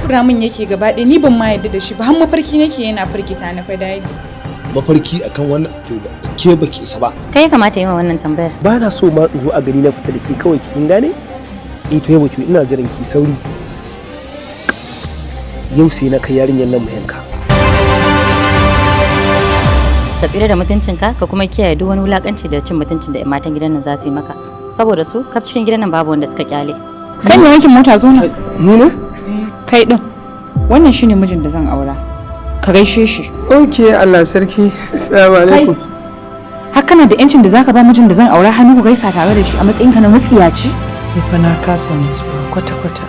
Takura min yake gaba ɗaya, ni ban ma yarda da shi ba, har mafarki nake yana firgita na fa, Daddy. Mafarki akan wannan? To, ke baki isa ba. Kai ya kamata yi ma wannan tambayar. Ba na so ma in zo a gari na fita da ke kawai, kin gane? Eh, to yau ki, ina jiran ki, sauri. Yau sai na kai yarinyar nan mu yanka. Ka tsira da mutuncinka, ka kuma kiyaye duk wani wulakanci da cin mutuncin da matan gidan nan za su yi maka, saboda su kaf cikin gidan nan babu wanda suka kyale. Kai mai wankin mota, zo nan. Ni ne? Kai din. Wannan shine mijin da zan aura. Ka gaishe shi. Ok, Allah sarki. Assalamu alaikum. Har kana da yancin da zaka ba mijin da zan aura hannu ku gaisa tare da shi a matsayinka na matsiyaci? Ni fa na kasa nutsuwa kwata-kwata.